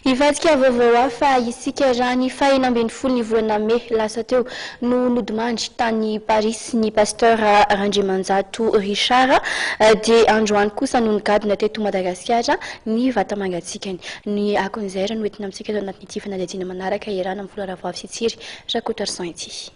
Hivadika vaovao hafa isika raha ny faha-16 ny volana mey lasa teo no nodimandry tany Paris ny Pasteur Randriamanjato Richard dia androany kosa no nigadona teto Madagasikara ny vata-mangatsiakany. Ny akon'izay ary no entina amintsika eto anatin'ity fanadihadiana manaraka iarahana amin'ny filoha Ravoavy sy Tsiry Rakotoarison ity.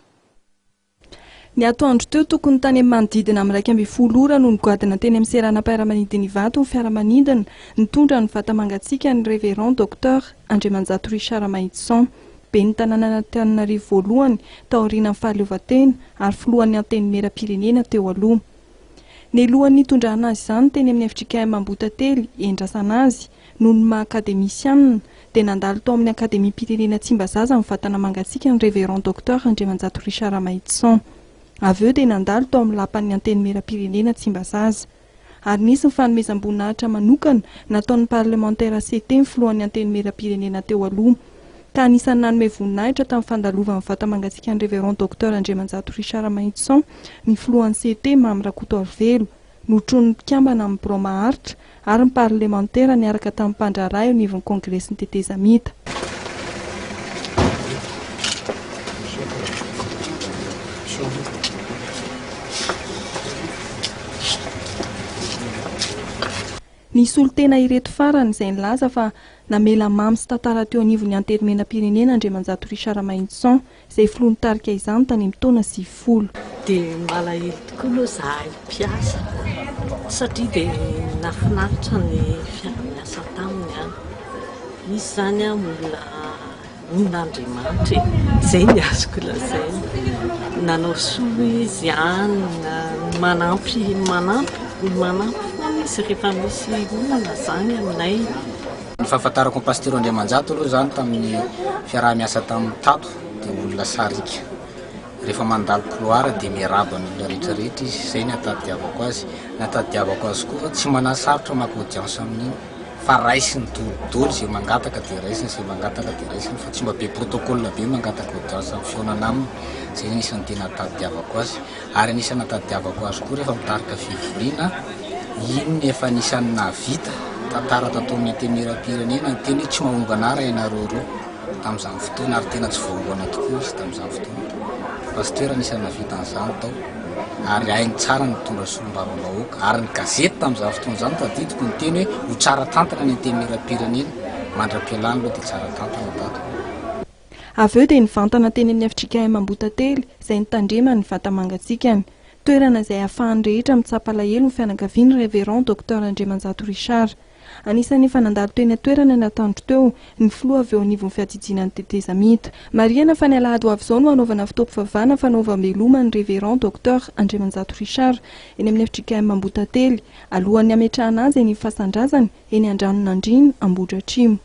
Ny atoandro teo tokony tany amin'ny manodidina amin'ny 11 ora no nigoadina teny amin'ny seranam-piaramanidina Ivato ny fiaramanidina nitondra ny vata-mangatsiaka ny Révérend Docteur Andriamanjato Richard Mahitson, ben'ny tanànan'Antananarivo voalohany taorianan'ny fahaleovantena ary filohan'ny Antenimierampirenena teo aloha. Nelohan'ny nitondrana azy izany teny amin'ny fjkm Ambohitately endrasana azy noho ny maha akademisianina dia nandalo tao amin'ny Akademiam-pirenena Tsimbazaza ny vatana mangatsiaka ny Révérend Docteur Andriamanjato Richard Mahitison. Avy eo dia nandalo tao amin'ny Lapan'ny Antenimierampirenena Tsimbazaza. Ary nisy ny fanomezam-boninahitra manokana nataon'ny parlemantera CT ny filohan'ny Antenimierampirenena teo aloha. Ka anisan'ny nanome voninahitra tamin'ny fandalovan'ny vata-mangatsiakan'ny Révérend Docteur Andriamanjato Richard Mahitison ny filohan'ny CT Mamy Rakotoarivelo. notronin'ny mpikambana amin'ny birao maharitra ary ny parlemantera niaraka tamin'ny mpandraharaha eo anivon'ny Kongresin'ny tetezamita. Nisolo tena ireto farany izay nilaza fa namela mamy sy tantara teo anivon'ny Antenimierampirenena Andriamanjato Richard Mahintson izay filoha nitarika izany tany amin'ny taona 90. Dia malahelo tokoa aloha izahay mpiasa satria dia nahafinaritra ny fiaraha-miasa taminy an. Izy izany an olona mino an'Andriamanitra e, izay no azoko lazaina. Nanao soa izy an, manampy manampy manampy foana izy rehefa misy olana izany aminay. Ny fahafantarako an'i Pasitera Andriamanjato aloha izany tamin'ny fiaraha-miasa taminy tato dia olona sariaka. Rehefa mandalo couloir dia miarahaba ny olona rehetra rehetra izy, izay ny ahatadiavako azy. Ny ahatadiavako azy koa tsy manasarotra maka audience amin'iny fa raisiny dolidoly izay mangataka dia raisiny, izay mangataka dia raisiny fa tsy mba be protocole be mangataka audience amin'ny fihaonana aminy, izay no anisan'ny tena ahatadiavako azy. Ary anisan'ny nahatadiavako azy koa rehefa mitarika fivoriana, iny no efa anisan'ny nahavita tantara tato amin'ny Antenimierampirenena niteny hoe tsy mahomby anara ianareo ireo tamin'izany fotoana ary tena tsy voaombana tokoa izy tamin'izany fotoana. Pasteur anisan'ny nahavita an'izany tao ary hainy tsara ny nitondra solombavambahoaka ary ny gazety tamin'izany fotoana izany tadidiko niteny hoe ho tsara tantana ny Antenimierampirenena mandra-pialany aloha dia tsara tantana tato. Avy eo dia nivantana teny amin'ny fjkm Ambohitately izay nitandremany ny vata-mangatsiakany. Toerana izay ahafahan'ny rehetra mitsapa alahelo ny fianakavian'ny Révérend Docteur Andriamanjato Richard. Anisan'ny efa nandalo teny an-toerana ny atoandro teo ny filoha avy eo anivon'ny fiadidiana ny tetezamita. Marihana fa ny alahady ho avy izao no hanaovana fotoam-pivavahana fanaovam-beloma ny Révérend Docteur Andriamanjato Richard eny amin'ny fjkm Ambohitately, alohan'ny hametrahana azy eny Fasandrazana, eny Andranonandriana, Ambohidratrimo.